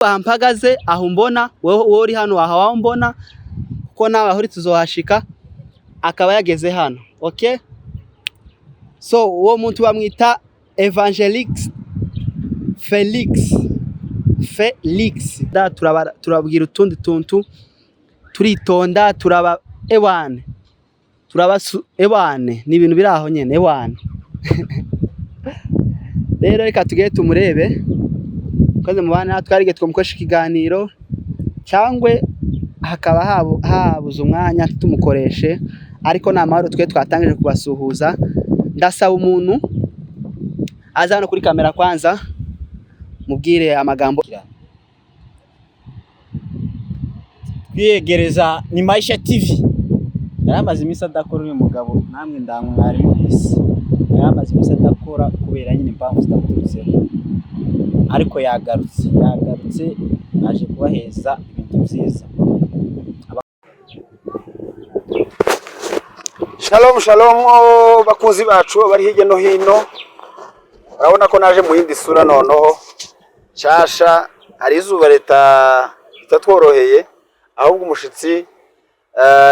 Aha mpagaze aho umbona wowe uri hano aha wambona kuko nawe aho uri tuzohashika, akaba yageze hano. Okay, so uwo muntu bamwita Evangelix Felix. Felix da turabwira utundi tuntu, turitonda, turaba ewane, turabasu ewane, ni ibintu biri aho nyene ewane. Rero reka tugere tumurebe koze mubana twarige twamukoresha ikiganiro cyangwa hakaba habuze umwanya tumukoreshe, ariko ni amahoro twe twatangije kubasuhuza. Ndasaba umuntu aza hano kuri kamera kwanza mubwire amagambo. Twiyegereza ni Maisha TV. Yari amaze iminsi adakora uyu mugabo, namwe ndamwe mwari mubizi. Yari amaze iminsi adakora kubera nyine impamvu zitamuturutseho, ariko yagarutse, yagarutse aje kubaheza ibintu byiza. Shalom shalom bakunzi bacu bari hirya no hino, urabona ko naje mu yindi sura noneho nshasha. Hari izuba leta itatworoheye, ahubwo umushitsi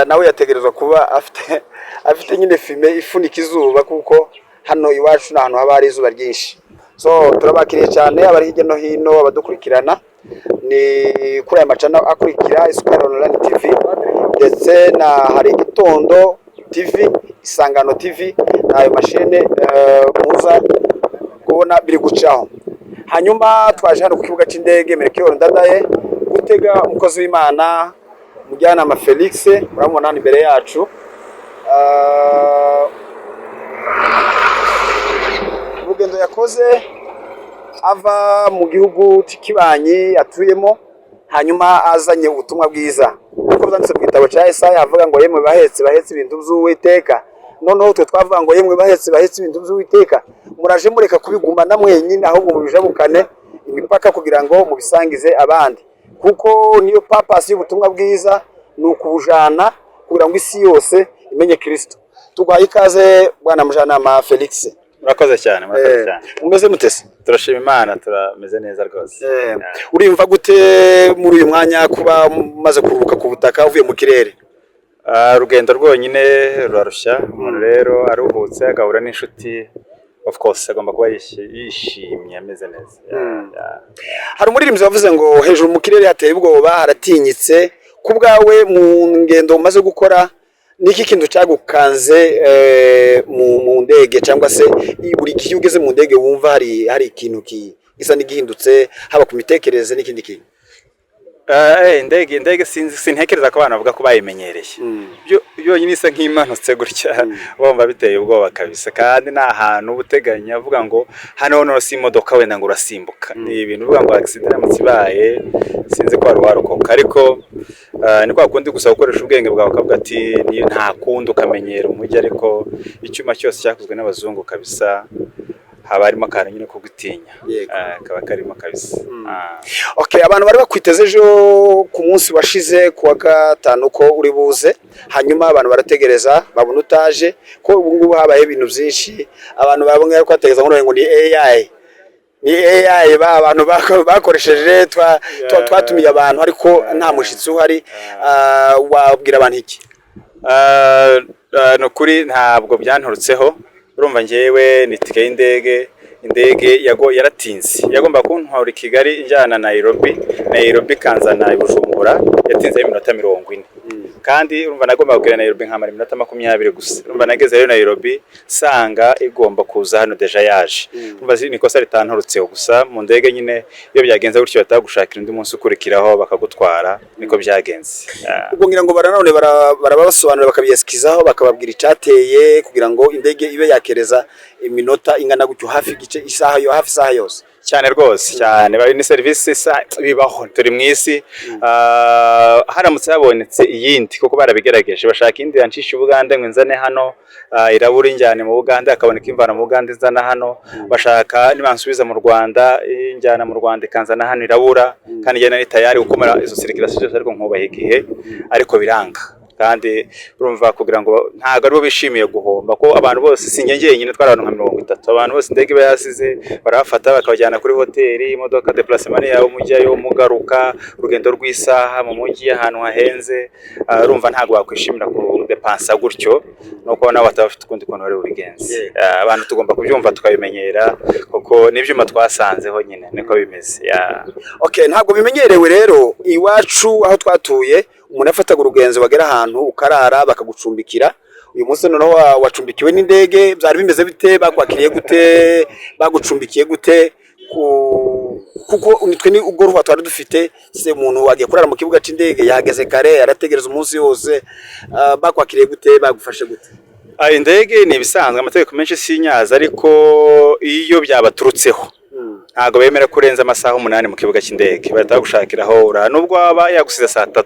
nawe yategerezwa kuba afite nyine fime ifunika izuba, kuko hano iwacu ni ahantu haba hari izuba ryinshi. So turabakiriye cyane abari hirya no hino abadukurikirana ni kuri aya macana akurikira Isukari Online TV, ndetse na hari Igitondo TV, Isangano TV, n'ayo mashene muza kubona biri gucaho. Hanyuma twaje hano ku kibuga cy'indege Melchior Ndadaye gutega umukozi w'Imana Mujyanama Felix, muramubona hano imbere yacu. Urugendo yakoze ava mu gihugu cy'ikibanyi atuyemo, hanyuma azanye ubutumwa bwiza kuko byanditse mu gitabo cya Yesaya avuga ngo yemwe bahetse bahetse ibintu by'Uwiteka. Noneho twe twavuga ngo yemwe bahetse bahetse ibintu by'Uwiteka, muraje mureka kubigumana mwenyine, ahubwo mubijabukane imipaka kugira ngo mubisangize abandi, kuko niyo purpose y'ubutumwa bwiza, ni ukubujana kugira ngo isi yose imenye Kristo. Tuguhaye ikaze bwana Mujyanama Felix. Murakoze cyane, murakoze cyane. Mumeze mutese? Turashima Imana, turameze neza rwose. Uriyumva gute muri uyu mwanya kuba umaze kuruhuka ku butaka uvuye mu kirere? Urugendo rwonyine rurarushya umuntu, rero aruhutse agahura n'inshuti, of course agomba kuba yishimye ameze neza. Hari umuririmbyi wavuze ngo hejuru mu kirere hateye ubwoba, haratinyitse. Ku bwawe mu ngendo umaze gukora, niki kintu cyagukanze mu ndege, cyangwa se buri gihe iyo ugeze mu ndege wumva hari ikintu gisa n'igihindutse, haba ku mitekerereze n'ikindi kintu? Indege sinzi, sintekereza ko abantu bavuga ko bayimenyereye. Byonyine isa nk'imanutse gutya bumva biteye ubwoba kabisa, kandi ni ahantu uba uteganya uvuga ngo hano noneho si imodoka wenda ngo urasimbuka, ni ibintu uvuga ngo accident iramutse ibaye sinzi ko wari warokoka, ariko ni kwa kundi gusa gukoresha ubwenge bwawe ukavuga ati nta kundi, ukamenyera umujyi. Ariko icyuma cyose cyakozwe n'abazungu kabisa haba harimo akantu nyine ko gutinya. Kaba karimo kabisa. Okay, abantu bari bakwiteze ejo ku munsi washize ku wa gatanu ko uri buze, hanyuma abantu barategereza babona utaje, ko ubu ngubu habaye ibintu byinshi, abantu babonye ko bategereza ngo ni AI, ni AI ba abantu bakoresheje twatumiye abantu ariko nta mushitsi uhari. Wabwira abantu iki? Ni ukuri ntabwo byanturutseho, urumva njyewe ni itike y'indege, indege yaratinze, yagomba kuntwara i Kigali injyana Nairobi, Nairobi ikanzana i Bujumbura, yatinzeho iminota 40, kandi urumva nagomba kugera Nairobi nkamara iminota 20 gusa. Urumva nagezeyo Nairobi nsanga igomba kuza hano déjà yaje. Urumva ni ikosa ritanturutseho gusa mu ndege nyine iyo byagenze gutyo batagushakira undi munsi ukurikiraho bakagutwara, niko byagenze. Ubwo ngira ngo baranone barabasobanurira bakabiyesikizaho bakababwira icyateye kugira ngo indege ibe yakereza iminota ingana gutyo, hafi igice isaha yo hafi isaha yose. Cyane rwose, cyane. Bari ni serivisi bibaho, turi mu isi. Haramutse habonetse iyindi, kuko barabigerageje bashaka indi yancisha Ubugande ngo inzane hano, irabura injyane mu Bugande, hakaboneka imvana mu Bugande inzana hano, bashaka nibansubiza mu Rwanda injyana mu Rwanda ikanzana hano, irabura, kandi njye nari tayari gukomera izo circulation zose, ariko nkubaha igihe, ariko biranga. Kandi urumva, kugira ngo ntabwo aribo bishimiye guhomba, ko abantu bose, si njye njyenyine, twari abantu nka 30. Abantu bose indege iba yasize, barabafata bakabajyana kuri hoteli, imodoka, déplacement yawe, mujyayo mugaruka, urugendo rw'isaha mu mujyi ahantu hahenze. Urumva ntabwo wakwishimira kudepansa gutyo, nuko nabo bataba bafite ukundi kuntu bari bubigenze. Abantu tugomba kubyumva tukabimenyera, kuko n'ibyuma twasanzeho nyine niko bimeze, yeah. Okay, ntabwo bimenyerewe rero iwacu aho twatuye. Umuntu yafataga urugenzo, wagera ahantu ukarara bakagucumbikira. Uyu munsi noneho wacumbikiwe n'indege. Byari bimeze bite? Bakwakiriye gute? Bagucumbikiye gute? Kuko nitwe ni ubwo ruha twari dufite se, umuntu wagiye kurara mu kibuga c'indege, yahageze kare, arategereza umunsi wose. Bakwakiriye gute? Bagufashe gute? Indege ni ibisanzwe, amategeko menshi sinyaza, ariko iyo byabaturutseho ntabwo bemera kurenza amasaha 8 mu kibuga cy'indege. Bahita bagushakira aho uraha, nubwo waba yagusize saa 3,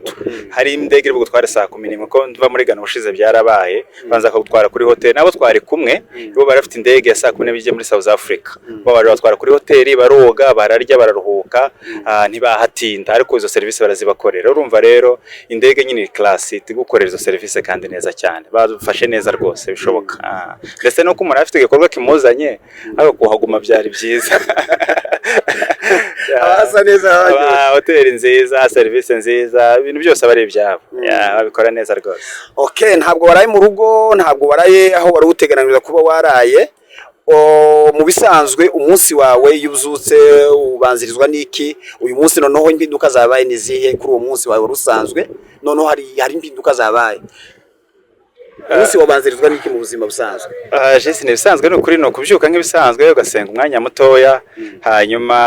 hari indege iri bugutware saa 11. Ko mva muri Ghana ubushize byarabaye, banza bakagutwara kuri hoteli. Nabo twari kumwe bo bari bafite indege ya saa 12 ijya muri South Africa, bo bari batwara kuri hoteli, baroga, bararya, bararuhuka, ntibahatinda, ariko izo serivisi barazibakorera. Urumva rero indege nyine iri class, igukorera izo serivisi kandi neza cyane, badufashe neza rwose bishoboka. Ndetse nuko umuntu afite igikorwa kimuzanye, ariko kuhaguma byari byiza. Hasa neza, haryoshye. Hoteli nziza, serivisi nziza, ibintu byose aba ari ibyabo. Yeah, babikora neza rwose. Okay, ntabwo waraye mu rugo, ntabwo waraye aho wari uteganiriza kuba waraye. Mu bisanzwe umunsi wawe iyo ubyutse ubanzirizwa n'iki? Uyu munsi noneho impinduka zabaye ni izihe kuri uwo munsi wawe wari usanzwe? Noneho hari impinduka zabaye. Umunsi wabanzirizwa n'iki mu buzima busanzwe? Jesse, ni ibisanzwe, ni ukuri, ni ukubyuka nk'ibisanzwe, ugasenga umwanya mutoya, hanyuma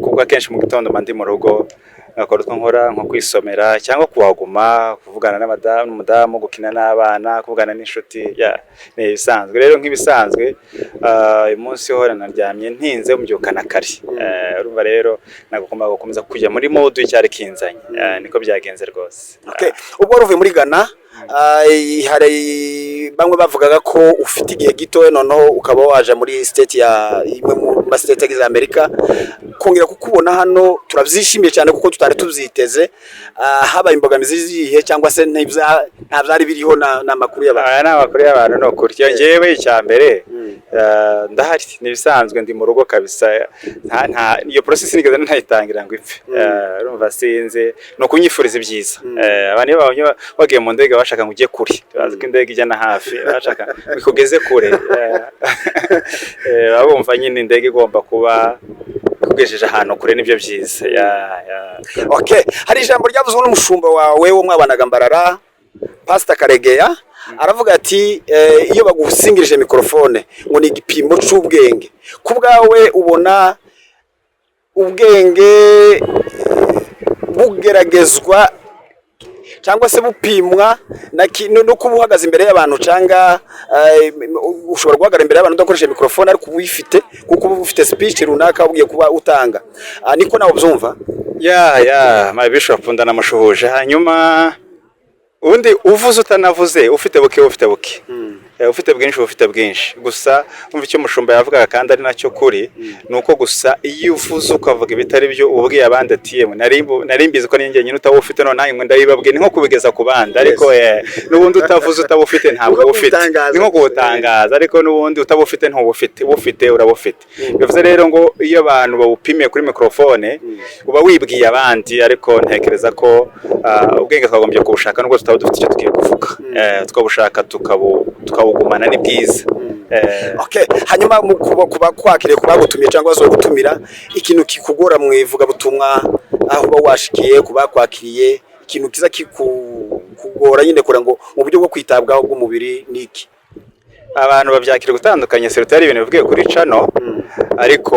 kuko akenshi mu gitondo mba ndi mu rugo, ngakora utwo nkora nko kwisomera cyangwa kuhaguma, kuvugana n'abadamu, n'umudamu, gukina n'abana, kuvugana n'inshuti. Yeah, ni ibisanzwe rero nk'ibisanzwe. Uyu munsi ho naryamye ntinze, mbyukana kare. Urumva rero nagomba gukomeza kujya muri mode y'icyari kinzanye. Niko byagenze rwose. Okay. Ubwo wari uvuye muri Ghana, hari bamwe bavugaga ko ufite igihe gito, noneho ukaba waje muri state ya imwe mu ma state agize Amerika. Kongera kukubona hano turabyishimiye cyane kuko tutari tubyiteze. Habaye imbogamizi zihe, cyangwa se nta byari biriho n'amakuru y'abantu? Aya ni amakuru y'abantu, ni ukuri. Njyewe icya mbere, ndahari, ni ibisanzwe, ndi mu rugo kabisa. Nta iyo process nigeze ntayitangira ngo ipfe. Urumva sinzi, ni ukunyifuriza ibyiza. Abantu iyo babonye wagiye mu ndege bashaka ngo ujye kure, bazi ko indege ijya na hafi, bashaka ngo ikugeze kure. Baba bumva nyine indege igomba kuba ikugejeje ahantu kure, nibyo byiza. Yeah. Okay, hari ijambo ryavuzwe n'umushumba wawe wo mwabanaga Mbarara, Pastor Karegeya, aravuga ati iyo bagusingirije mikrofone ngo ni igipimo c'ubwenge. Ku bwawe ubona ubwenge bugeragezwa cyangwa se bupimwa no kuba uhagaze imbere y'abantu, cyangwa ushobora guhagarara imbere y'abantu udakoresheje mikrofone ariko uba uyifite, kuko uba ufite speech runaka ugiye kuba utanga? Niko nawe ubyumva? Yeah, my bishop ndanamushuhuje. Hanyuma ubundi uvuze utanavuze, ufite buke ufite buke, ufite bwinshi uba ufite bwinshi. Gusa umva icyo umushumba yavugaga, kandi ari nacyo kuri, ni uko gusa iyo uvuze ukavuga ibitari byo, uba ubwiye abandi ati: "Yemwe, nari mbizi ko ninjye nyine utaba ufite, none nanjye ndabibabwiye." Ni nko kubigeza ku bandi, ariko n'ubundi utavuze utaba ufite ntabwo uba ufite. Kuwutangaza. Ni nko kuwutangaza, ariko n'ubundi utaba ufite ntuba ufite, ufite uraba ufite. Bivuze rero ngo iyo abantu bawupimiye kuri mikrofone uba wibwiye abandi, ariko ntekereza ko ubwenge twagombye kubushaka nubwo tutaba dufite icyo tugiye kuvuga. Tukabushaka tukawugumana, ni bwiza. Okay, hanyuma mu kuba kwakiriye, kuba bagutumiye cyangwa bazogutumira, ikintu kikugora mu ivugabutumwa aho uba washikiye, kuba kwakiriye, ikintu kiza kikugora nyine kugira ngo mu buryo bwo kwitabwaho bw'umubiri ni iki? Abantu babyakira gutandukanye, surtout ari ibintu bivugiye kuri channel, ariko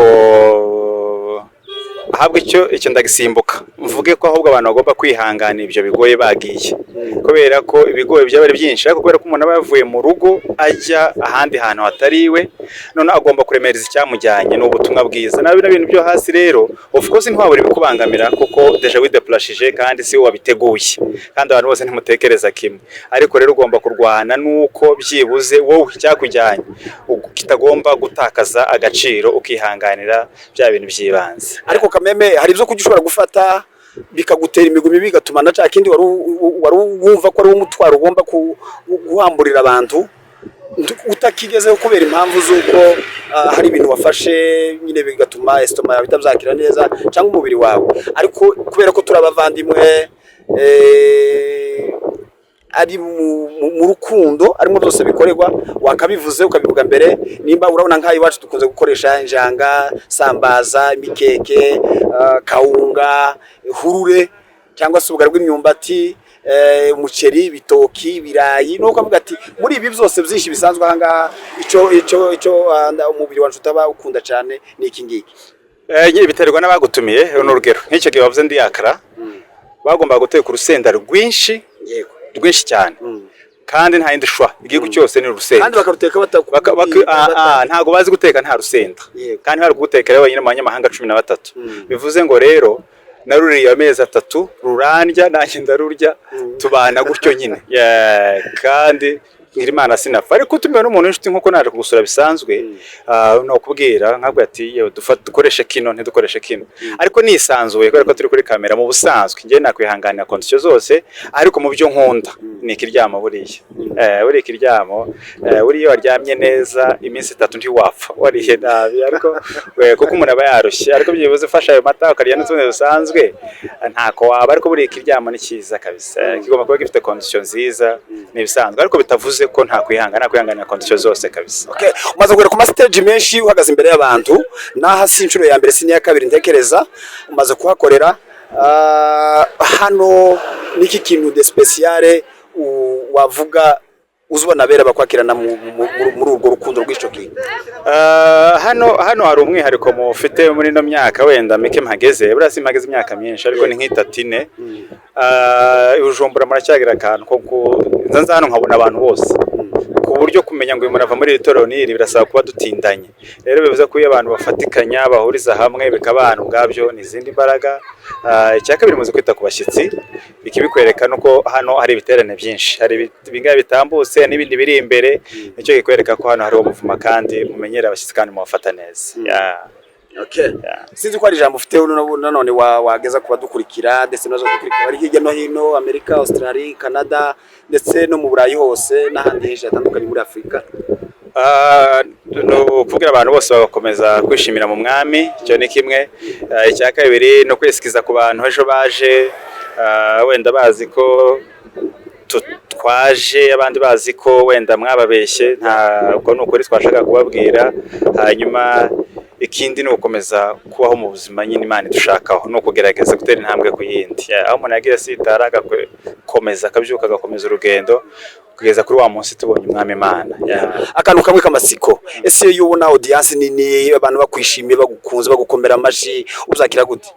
ahabwo icyo ndagisimbuka, mvuge ko ahubwo abantu bagomba kwihangana ibyo bigoye bagiye, kubera ko ibigoye byaba ari byinshi, ariko kubera ko umuntu aba yavuye mu rugo ajya ahandi hantu hatari iwe, none agomba kuremereza icyamujyanye, ni ubutumwa bwiza. Nawe bino bintu byo hasi rero, of course ntiwabura ibikubangamira, kuko déjà wideplashije kandi si wowe wabiteguye, kandi abantu bose ntimutekereza kimwe. Ariko rero ugomba kurwana nuko byibuze wowe icyakujyanye kitagomba gutakaza agaciro, ukihanganira bya bintu by'ibanze. Ariko kameme hari ibyo kurya ushobora gufata. Bikagutera imigumi, bigatuma na cya kindi wari wumva ko ari wo mutwaro ugomba guhamburira abantu utakigezeho, kubera impamvu z'uko hari ibintu wafashe nyine, bigatuma estomac yawe itabyakira neza cyangwa umubiri wawe. Ariko kubera ko turi abavandimwe, ari mu rukundo arimo byose bikorerwa, wakabivuze ukabivuga mbere. Nimba urabona nk'aho iwacu dukunze gukoresha injanga, sambaza, imikeke, kawunga, hurure cyangwa se ubugari bw'imyumbati, umuceri, ibitoki, ibirayi, nuko avuga ati muri ibi byose byinshi bisanzwe aha ngaha, icyo umubiri wacu utaba ukunda cyane ni iki ngiki. Nyine biterwa n'abagutumiye. Ni urugero nk'icyo gihe wavuze ndi yakara, bagombaga guteka urusenda rwinshi, rwinshi cyane, kandi nta yindi shwa, igihugu cyose ni urusenda. Kandi bakaruteka Ntabwo bazi guteka nta rusenda. Kandi bari kugutekera wenyine mu banyamahanga 13. Bivuze ngo rero naruriye amezi 3, rurandya, nanjye ndarurya, tubana gutyo nyine. Yeah, kandi ngira Imana sinapfa. Ariko utumiwe n'umuntu w'inshuti, nk'uko naje kugusura bisanzwe, ni ukubwira nkabwira ati yewe, dukoreshe kino, ntidukoreshe kino. Ariko nisanzuye kubera ko turi kuri kamera. Mu busanzwe njye nakwihanganira condition zose, ariko mu byo nkunda ni ikiryamo. Buriya buriya ikiryamo, buriya iyo waryamye neza iminsi 3 ntiwapfa wariye nabi, ariko kuko umuntu aba yarushye. Ariko byibuze ufashe ayo mata ukarya n'utundi dusanzwe, ntako waba. Ariko buriya ikiryamo ni cyiza kabisa. Kigomba kuba gifite condition nziza, ni ibisanzwe, ariko bitavuze ko nta kwihangana, nakwihanganira condition zose kabisa. Okay. Umaze kugera ku ma stage menshi, uhagaze imbere y'abantu, n'aha si inshuro ya mbere, si n'iya kabiri, ntekereza umaze kuhakorera. Hano niki kintu de spécial wavuga uzubona bera bakwakirana muri urwo rukundo rw'ico kintu? Hano hari umwihariko mufite muri ino myaka wenda mike mpageze. Buriya simpageze imyaka myinshi, ariko ni nk'itatu, ine. I Bujumbura muracyagira akantu ko nza hano nkabona abantu bose, ku buryo kumenya ngo uyu muntu ava muri iri torero n'iri birasaba kuba dutindanye. Rero bivuze ko iyo abantu bafatikanya, bahuriza hamwe, bikabana, ubwabyo ni izindi mbaraga. Icya kabiri, muzi kwita ku bashyitsi. Ikibikwereka nuko hano hari ibiterane byinshi, hari ibingahe bitambutse n'ibindi biri imbere, nicyo kikwereka ko hano hari umuvuma, kandi mumenyera abashyitsi kandi mubafata neza. Yeah. Okay. Yeah. Sinzi ko hari ijambo ufite nanone wageza ku badukurikira ndetse n'abadukurikira bari hirya no hino, Amerika, Australia, Canada, ndetse no mu Burayi hose n'ahandi henshi hatandukanye muri Afurika. Ni ukubwira abantu bose bagakomeza kwishimira mu Mwami, icyo ni kimwe. Icya kabiri ni ukwesikiza ku bantu ejo baje, wenda bazi ko twaje, abandi bazi ko wenda mwababeshye. Ntabwo ni ukuri twashaka kubabwira. Hanyuma ikindi ni ugukomeza kubaho mu buzima nyine Imana idushakaho, ni ukugerageza gutera intambwe ku yindi. Aho umuntu yagiye asitara, agakomeza, akabyuka, agakomeza urugendo kugeza kuri wa munsi tubonye Umwami Imana. Yeah. Akantu kamwe k'amatsiko: ese iyo ubona audience nini, abantu bakwishimiye, bagukunze, bagukomera amashyi, uzakira gute?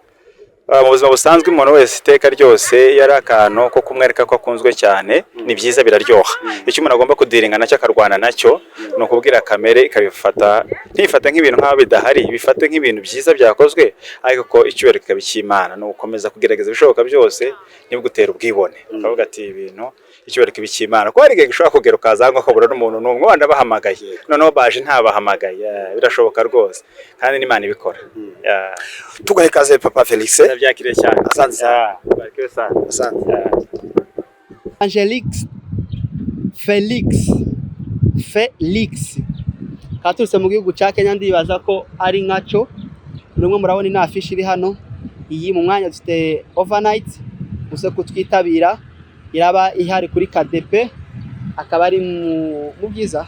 Mu buzima busanzwe, umuntu wese iteka ryose iyo ari akantu ko kumwereka ko akunzwe cyane, ni byiza, biraryoha. Icyo umuntu agomba kudealinga nacyo, akarwana nacyo, ni ukubwira kamere ikabifata, ntibifate nk'ibintu nk'aho bidahari, bifate nk'ibintu byiza byakozwe, ariko ko icyubahiro kikaba icy'Imana. Ni ugukomeza kugerageza ibishoboka byose ntibigutere ubwibone, ukavuga ati ibintu, icyubahiro kiba icy'Imana, kuko hari igihe gishobora kugera ukaza hano ukabura n'umuntu n'umwe wenda bahamagaye, noneho baje ntabahamagaye. Yeah, birashoboka rwose, kandi n'Imana ibikora. Yeah. Tugahe ikaze Papa Felix. Ndabyakiriye cyane. Asante sana. Yeah, barikiwe sana. Asante. Yeah. Angelix Felix Felix katurutse mu gihugu cya Kenya, ndibaza ko ari nkaco. Murimo murabona ino afishi iri hano. Iyi mu mwanya dufite overnight, muze kutwitabira, iraba ihari kuri KDP, akaba ari mu Bwiza,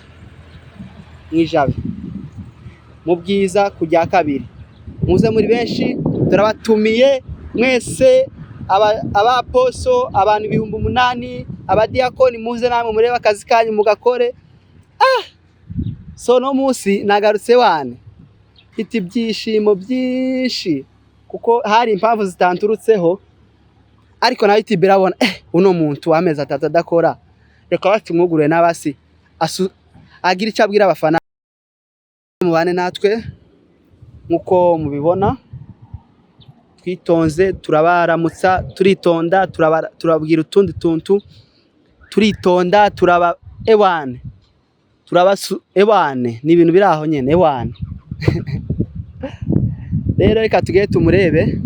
mu Ijabe, mu Bwiza ku rya kabiri. Muze muri benshi, turabatumiye mwese, abaposo, abantu 8000, abadiyakoni, muze namwe murebe akazi kanyu mugakore. So no munsi nagarutse wane mfite ibyishimo byinshi, kuko hari impamvu zitanturutseho, ariko nawe YouTube irabona uno muntu w'amezi 3 adakora, reka batumwugure n'abasi agira icyo abwira abafana. Mubane natwe nk'uko mubibona, twitonze, turabaramutsa, turitonda, turababwira utundi tuntu, turitonda, turaba ewane, turabasu ewane, ni ibintu biri aho nyene ewane. Rero reka tugende tumurebe.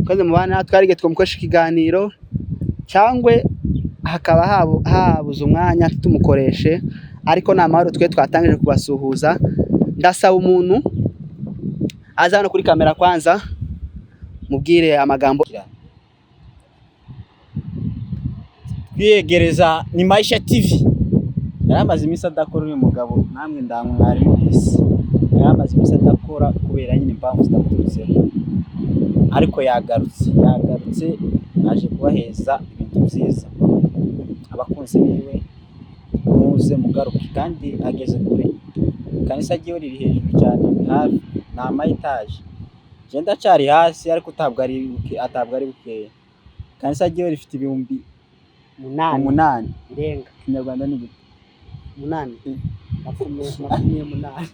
Mukoze mubane natwe, hari igihe twamukoresha ikiganiro cyangwa hakaba habuze umwanya tumukoreshe, ariko ni amahoro. Twe twatangije kubasuhuza. Ndasaba umuntu aza hano kuri kamera kwanza mubwire amagambo. Twiyegereza ni Maisha TV. Yari amaze iminsi adakora uyu mugabo, namwe ndamwe mwari mubizi. Yari amaze iminsi adakora kubera nyine impamvu zitamuturutseho, ariko yagarutse, yagarutse aje kubaheza ibintu byiza. Abakunzi biwe, muze mugaruke, kandi ageze kure. Ikanisa ryiwe riri hejuru cyane, ni hafi, ni ama etaje. Njye ndacyari hasi, ariko atabwo ari bukeya. Ikanisa ryiwe rifite ibihumbi 8. 8. Birenga. Kinyarwanda ni gute? 8, 28.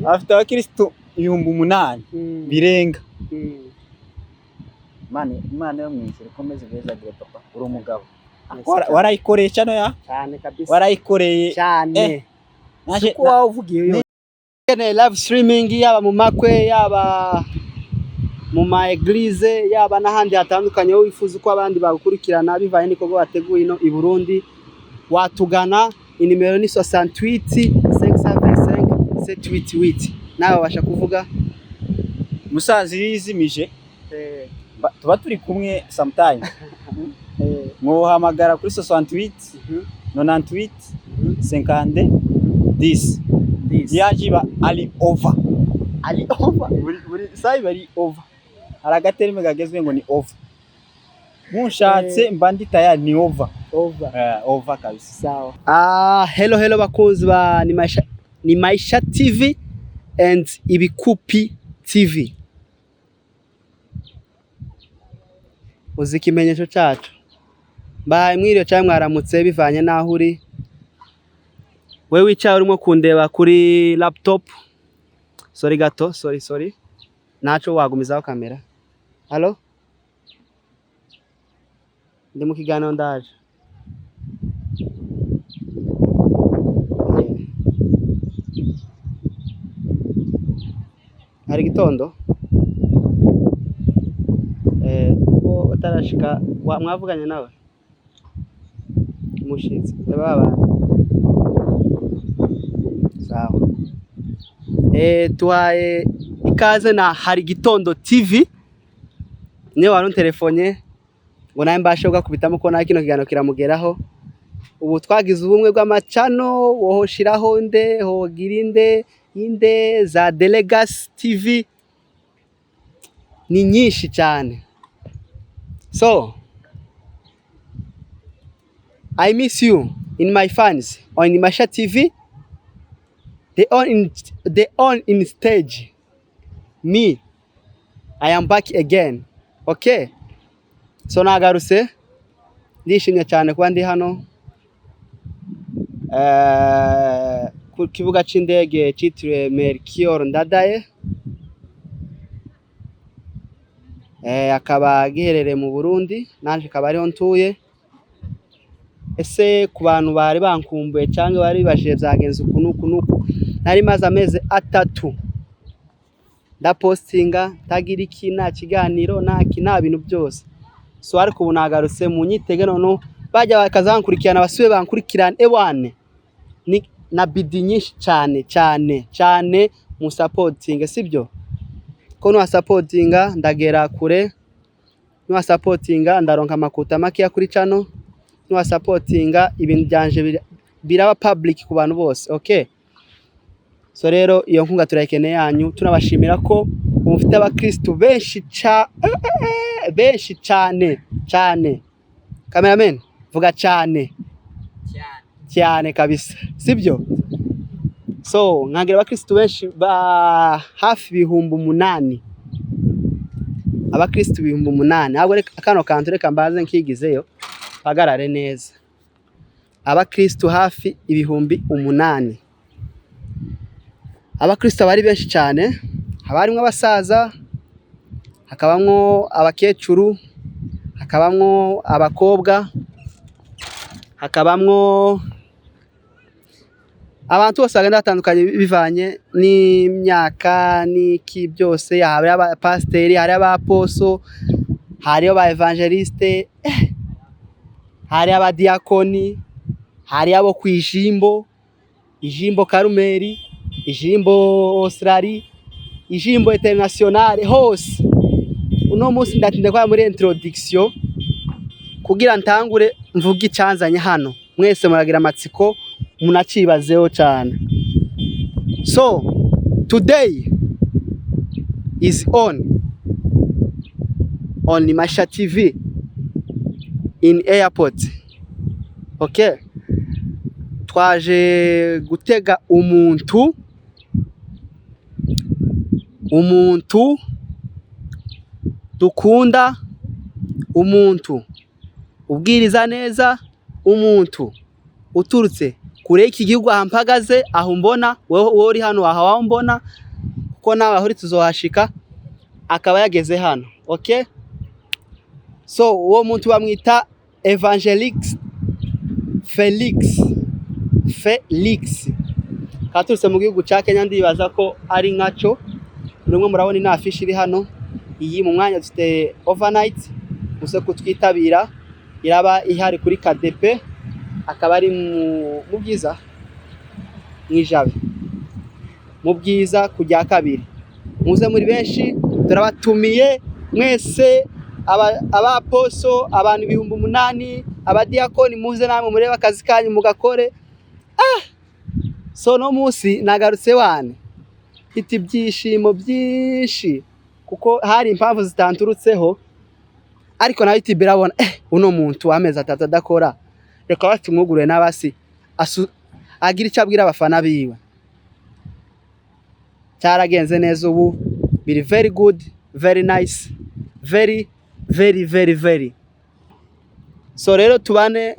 Afite abakirisitu 8000 birenga. Imana yo mu ijuru ikomeze ibezagire, papa, uri umugabo. Warayikoreye cyane ya. Cyane kabisa. Warayikoreye. Cyane. Naje Uko waba uvugiye yo ukeneye live streaming, yaba mu makwe, yaba mu ma église, yaba n'ahandi hatandukanye, wowe wifuza uko abandi bagukurikirana bivanye n'ibikorwa wateguye ino i Burundi, watugana. Inimero ni 68 525 788. Nawe wabasha kuvuga. Musaza iyo yizimije, tuba turi kumwe sometime. Mwohamagara kuri 68 98 50 10. Yaje iba ari over. Ali over. Buri saha iba ari over. Hari agaterime kagezwe ngo ni over. Munshatse mba ndi tayari, ni over. Over. Over kabisa. Sawa. Ah, hello hello bakunzi ba ni Maisha TV and Ibikupi TV. Uzi ikimenyetso cyacu. Mbahaye mwiriwe cyangwa mwaramutse bivanye n'aho uri. We wicaye urimo kundeba kuri laptop. Sorry gato, sorry, sorry. Naco wagumizaho kamera. Hello? Ndi mu kiganiro, ndaje. Hari igitondo, ko utarashika mwavuganye nawe umushitsi baba. Sawa, tuhaye ikaze na Hari Gitondo TV. Niyo wari unterefonye ngo nawe mbashe kugakubitamo ko nawe kino kiganiro kiramugeraho. Ubu twagize ubumwe bw'amacano, wohoshiraho nde, hogira inde inde, za Delegas TV ni nyinshi cyane. So I miss you in my fans on Maisha TV. They on in stage. Me, I am back again. Okay, so nagarutse, ndishimye cyane kuba ndi hano ku kibuga c'indege citiriwe Melchior Ndadaye, akaba giherereye mu Burundi, nanje akaba ariho ntuye. Ese ku bantu bari bankumbuye cyangwa bari bibajije byagenze uku n'uku n'uku, nari maze amezi 3 ndapostinga ntagira iki, nta kiganiro, nta ki, nta bintu byose. So ariko ubu nagarutse, mu nyitege noneho bajya bakaza bankurikirana, basubiye bankurikirane ewane ni na bidi nyinshi cyane cyane cyane. Mu supporting, sibyo ko nuwasupportinga ndagera kure, nuwasupportinga ndaronka amakuta makeya kuri channel, nuwasupportinga ibintu byanje biraba public ku bantu bose. Okay, so rero iyo nkunga turayikeneye yanyu. Tunabashimira ko mufite abakristu benshi ca benshi cyane cyane. Cameraman, vuga cyane cyane kabisa, sibyo? So nkagira abakristu benshi ba hafi 8000, abakristu 8000. Ahubwo reka kano kantu, reka mbaze nkigizeyo mpagarare neza. Abakristu hafi 8000, abakristu aba ari benshi cyane. Haba harimwo abasaza, hakabamwo abakecuru, hakabamwo abakobwa, hakabamwo Abantu bose bagenda batandukanye bivanye n'imyaka n'iki byose. Hari abapasiteri, hari abaposo, hariyo ba évangéliste, hari abadiyakoni, hari abo ku ijimbo, ijimbo Karumeri, ijimbo Australie, ijimbo internationale hose. Uno munsi ndatinda kwa muri introduction kugira ntangure mvuge icanzanye hano. Mwese muragira amatsiko, munacibazeho cyane. So today is on Masha TV in airport. Okay, twaje gutega umuntu dukunda, umuntu ubwiriza neza, umuntu uturutse kure y'iki gihugu aha mpagaze, aho mbona wowe uri hano aha wambona, kuko nawe aho uri tuzohashika, akaba yageze hano. Okay, so uwo muntu bamwita Evangelix Felix. Felix katurutse mu gihugu ca Kenya, ndibaza ko ari nkaco. Murimo murabona ino affiche iri hano. Iyi mu mwanya dufite overnight, muze kutwitabira, iraba ihari kuri KDP, akaba ari mu Bwiza, mwijabe mu Bwiza kujya kabiri. Muze muri benshi, turabatumiye mwese, abaposo, abantu 8000, abadiyakoni, muze namwe murebe akazi kanyu mugakore. So no munsi nagarutse wane mfite ibyishimo byinshi, kuko hari impamvu zitanturutseho, ariko nawe YouTube irabona uno muntu w'amezi 3 adakora, reka batumwugurure n'abasi agira icyo abwira abafana biwe. Cyaragenze neza, ubu biri very good, very nice, very very very very. So rero tubane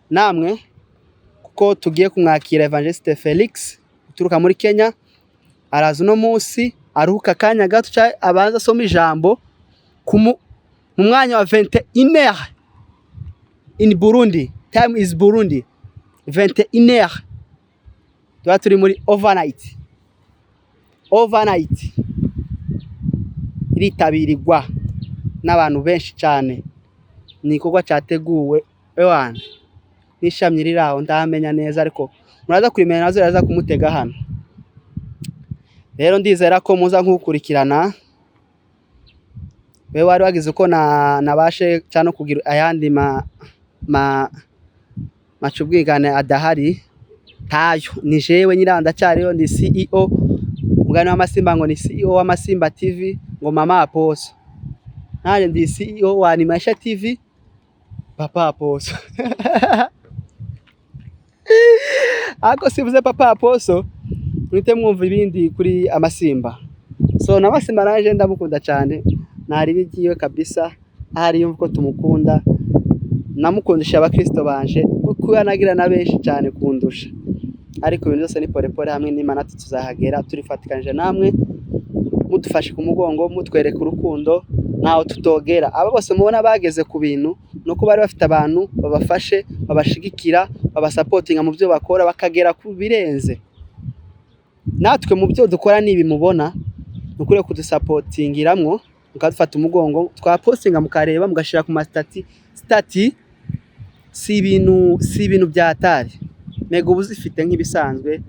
namwe kuko tugiye kumwakira Evangeliste Felix uturuka muri Kenya. Araza uno munsi aruhuka akanya gato, abanza asoma ijambo mu mwanya wa 21 in Burundi time, is Burundi 21. Tuba turi muri overnight. Overnight iritabirigwa n'abantu benshi cyane, ni igikorwa cyateguwe ewana n'ishami riri aho ndamenya neza, ariko muraza kurimenya, nazo riraza kumutega hano. Rero ndizera ko muza nkukurikirana. Wewe wari wagize uko na nabashe cyane kugira ayandi ma maca ubwigane adahari tayo, ni jewe nyiraho, ndacyariho, ndi CEO. Mugani w'Amasimba ngo ni CEO w'Amasimba TV, ngo mama aposo, nanjye ndi CEO wa Animasha TV, papa aposo. Ariko sivuze papa aposo mwite mwumva ibindi kuri Amasimba. So na Amasimba naje ndamukunda cyane, ntari bigiwe kabisa, ahari yumva ko tumukunda. Namukundisha abakristo banje kuko yanagira na benshi cyane kundusha, ariko ibintu byose ni pole pole. Hamwe n'Imana tuzahagera, turifatikanije namwe, mudufashe ku mugongo, mutwereka urukundo, ntaho tutogera. Aba bose mubona bageze ku bintu nuko bari bafite abantu babafashe, babashigikira, babasapotinga mu byo bakora, bakagera ku birenze. Natwe mu byo dukora nibi mubona, ni ukuri kudusapotingiramwo, mukadufata umugongo, twapostinga mukareba, mugashira ku ma status. Status si ibintu byatari mega, ubu zifite nk'ibisanzwe.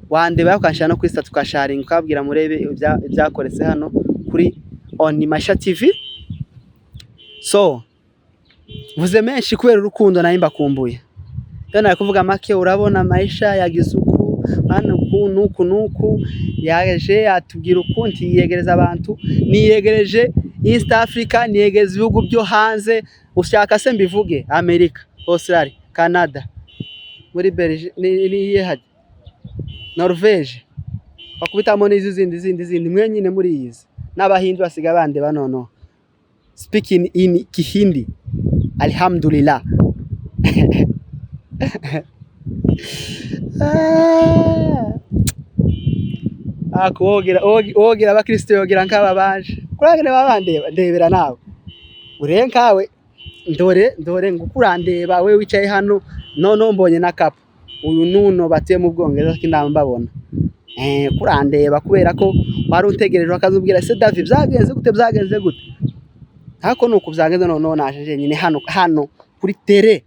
Wandeba ukanshyira no kuri status, ukasharinga, ukabwira murebe ibyakoretse hano kuri Onimasha TV. So mvuze menshi kubera urukundo nayo mbakumbuye. Iyo nari kuvuga make, urabona Maisha yagize uku hano, uku nuku nuku, yaje atubwira ukundi, yiyegereza abantu, niyegereje East Africa, niyegereza ibihugu byo hanze. Ushaka se mbivuge? Amerika, Australia, Canada, muri Belgique, ni iyihe hajya, Norvege, bakubitamo n'izi zindi zindi zindi mwe nyine muri izi, n'Abahindi basigaye bandeba noneho, speaking in Kihindi, alhamdulillah. Ah, kuwogera wogera abakristo, yogera nk'aba baje kurangene baba bandeba. Ndebera nawe ure nkawe, ndore ndore ngukurandeba we wicaye hano. Noneho mbonye na kapu. Uyu nuno batuye mu Bwongereza kindamba mbabona kurandeba kubera ko wari untegereje, bakazubwira: "Se David, byagenze gute? Byagenze gute?" Ariko nuko byagenze. Noneho naje jenyine hano kuri terrain.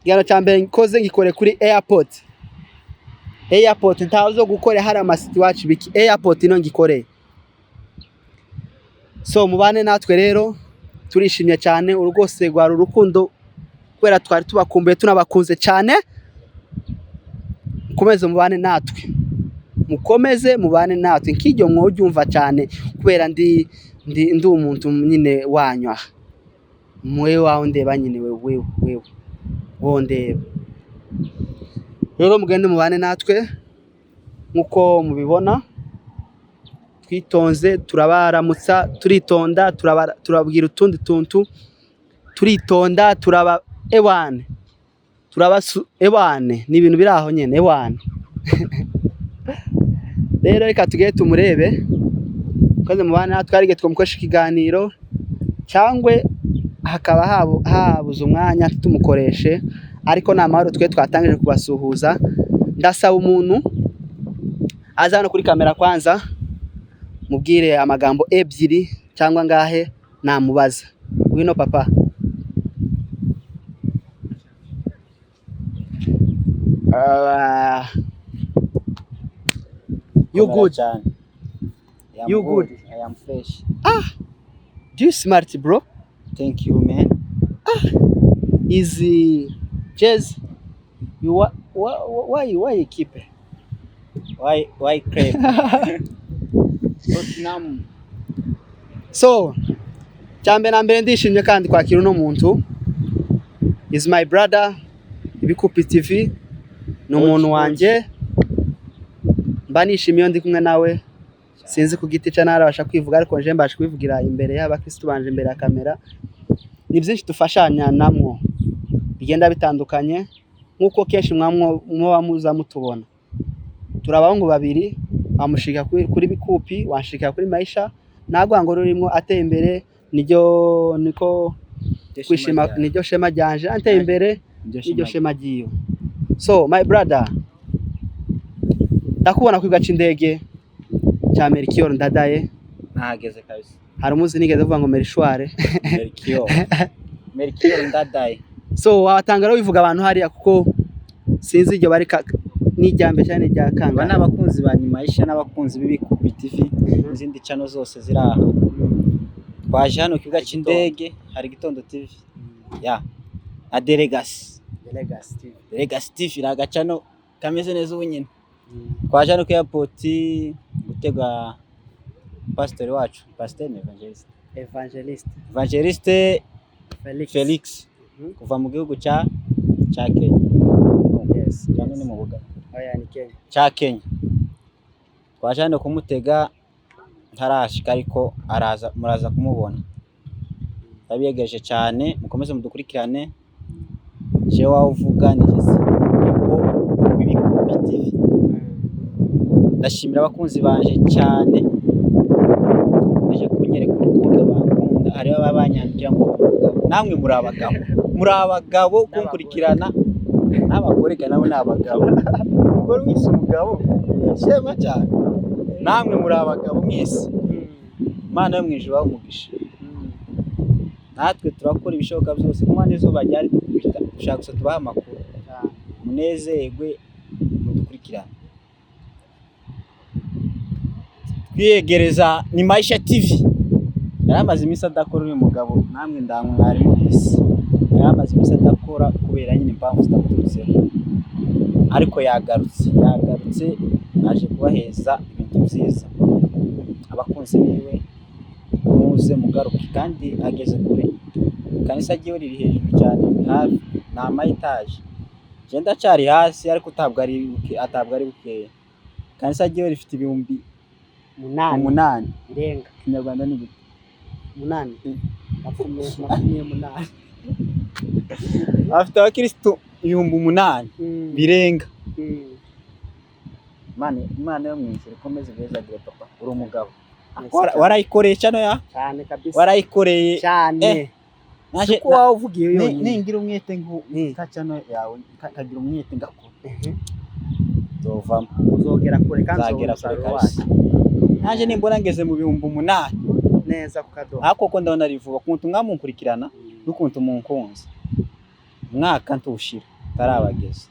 Igihano cya mbere nkoze ngikore kuri airport. Ntawe zo gukora hari amasiti wacu biki airport ino ngikoreye. So mubane natwe rero, turishimye cyane. Uru rwose rwari urukundo kubera twari tubakumbuye, tunabakunze cyane. Mukomeze mubane natwe, mukomeze mubane natwe nk'iryo mwobyumva cyane kubera ndi umuntu nyine wanyu aha mwe wawe ndeba nyine wewe wewe wewe wowe ndeba. Rero mugende mubane natwe nk'uko mubibona, twitonze, turabaramutsa, turitonda, turabwira utundi tuntu, turitonda, turaba ewane, turabasu ewane, ni ibintu biri aho nyine ewane. Rero reka tugende tumurebe. Mukomeze mubane natwe. Hari igihe twamukoresha ikiganiro cyangwa hakaba habuze umwanya tumukoreshe, ariko ni amahoro. Twe twatangije kubasuhuza. Ndasaba umuntu aza hano kuri kamera kwanza, mubwire amagambo ebyiri cyangwa ngahe namubaza. Ngwino papa. You good? Cyane. I am You good? I am fresh. Do you smart, bro? Thank you, man. Is jazz you why you keep it? Why crave? Tottenham. So cyambere na mbere ndishimye kandi kwakira uno muntu, is my brother Ibikupi TV, ni umuntu wanjye, mba nishimiye iyo ndi kumwe nawe. Sinzi ku giti cye ntarabasha kwivuga, ariko nje mbasha kwivugira imbere y'abakristo banje, imbere ya kamera. Ni byinshi dufashanya namwo bigenda bitandukanye, nk'uko kenshi muba muza mutubona. Turi abahungu babiri, wamushika kuri Bikupi, wanshika kuri Maisha. Ntabwo ngo rurimo ateye imbere niryo niko kwishima, niryo shema ryanje. Ateye imbere niryo shema ryiwe. So my brother, ndakubona ku kibuga c'indege cya Melchior Ndadaye. Nahageze kabisa. Hari umunsi nigeze kuvuga ngo Melchior. Melchior. Melchior Ndadaye. So watanga rero bivuga abantu hariya, kuko sinzi iryo bari n'irya mbere cyane n'irya Aba kangahe. ni abakunzi ba Nimaisha n'abakunzi b'Ibikupi TV n'izindi channel zose ziri aha. Twaje hano ku kibuga cy'indege, hari Gitondo TV. Ya. Na Delegasi. Delegasi TV iri agacano kameze neza ubu nyine. Twaje hano ku airport gutega pasiteri wacu, pasiteri ni evangeliste. Evangeliste. Evangeliste Felix. Felix kuva mu gihugu cya Kenya. Yes. Cyangwa ni mu Bugande? Oya, ni Kenya. Cya Kenya. Twaje hano kumutega, ntarashika ariko araza, muraza kumubona. Ndabiyegeje cyane, mukomeze mudukurikirane. Je wawe uvuga ni Jesse Niko w'Ibikupi TV. Ndashimira abakunzi banje cyane bakomeje kunyereka urukundo bankunda. Hariho ababa banyandikira ngo umugabo, namwe muri abagabo, muri abagabo kunkurikirana, n'abagore ga nabo ni abagabo. Umugore wese umugabo ni ishema cyane. Namwe muri abagabo mwese. Imana yo mu ijuru ibahe umugisha. Natwe turakora ibishoboka byose kuko n'izuba ryari dukubita, dushaka gusa tubahe amakuru, munezerwe mudukurikirane. Twiyegereza ni Maisha TV. Yari amaze iminsi adakora uyu mugabo, namwe ndamwe mwari mubizi. Yari amaze iminsi adakora kubera nyine impamvu zitamuturutseho, ariko yagarutse, aje kubaheza ibintu byiza. Abakunzi biwe muze mugaruke, kandi ageze kure. Ikanisa ryiwe riri hejuru cyane, ni hafi ni ama etaje. Je ndacyari hasi, ariko atabwo ari bukeya. Ikanisa ryiwe rifite ibihumbi 8. 8. Birenga. Kinyarwanda ni gute? 8, 28. Afite abakirisitu 8000 birenga. Imana yo mu ijuru ikomeze ibezagire papa, uri umugabo. Yes, Warayikoreye cyane ya cyane kabisa. Warayikoreye. Cyane. Naje Siko waba uvugiye yonyine. Ningira umwete nka channel yawe, kagira umwete ngakora, nzovamo. Uzogera kure kandi nzagera uzabona kure umusaruro kabisa. wacu. Naje nimbona ngeze mu 8000 neza ku kadomo. Ariko ko ndabona ari vuba ukuntu mwamunkurikirana n'ukuntu munkunze, umwaka ntushira tarabageza.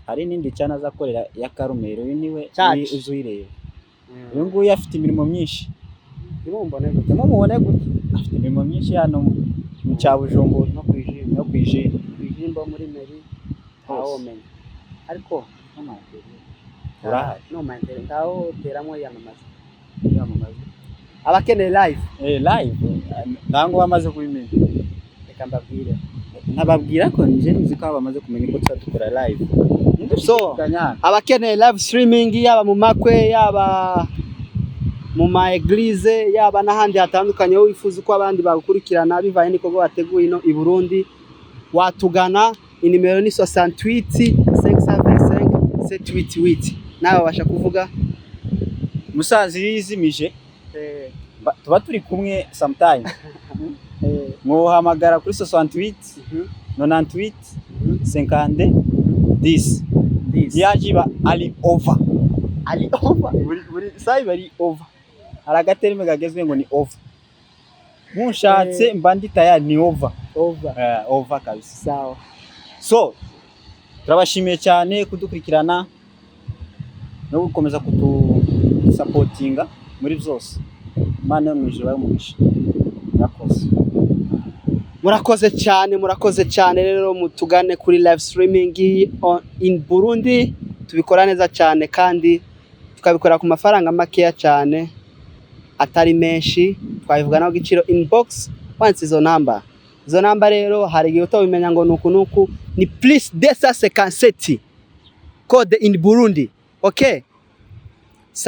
Hari n'indi channel azakorera ya Karumeri, uyu niwe Church. uzi uyireba. Uyu nguyu afite imirimo myinshi. Ntimumbone gute. Ntimumubone gute, afite imirimo myinshi hano mu cya Bujumbura. No kwijimba. No kwijimba. Kwijimba muri meri ntawomenya ariko no Urahari. No mantere ntawo teramo yamamaza. Yamamaza. Abakeneye live. Eh, live ntango bamaze kubimenya. Reka mbabwire. Nababwira ko nje nzi ko bamaze kumenya ko tuba dukora live. So, abakeneye live streaming, yaba mu makwe, yaba mu ma église, yaba n'ahandi hatandukanye, wowe wifuza uko abandi bagukurikirana bivanye n'ibikorwa wateguye ino i Burundi, watugana. Inimero ni 68 525 788. Nawe wabasha kuvuga. Musaza iyo yizimije tuba turi kumwe sometime, muhamagara kuri 68 98 50 10. Yaje iba ari over. Ali over. Buri saha iba ari over. Hari agaterime kagezwe ngo ni over. Munshatse mba ndi tayari, ni over. Over. Over kabisa. Sawa. So turabashimiye cyane kudukurikirana no gukomeza kudusapotinga muri byose. Imana yo mu ijuru ibahe umugisha. Murakoze. Murakoze cyane, murakoze cyane. Rero mutugane kuri live streaming in Burundi, tubikora neza cyane kandi tukabikora ku mafaranga makeya cyane, atari menshi. Twabivuga naho igiciro inbox wanditse izo namba. Izo namba rero hari igihe utabimenya ngo nuku nuku ni +257 code in Burundi, okay.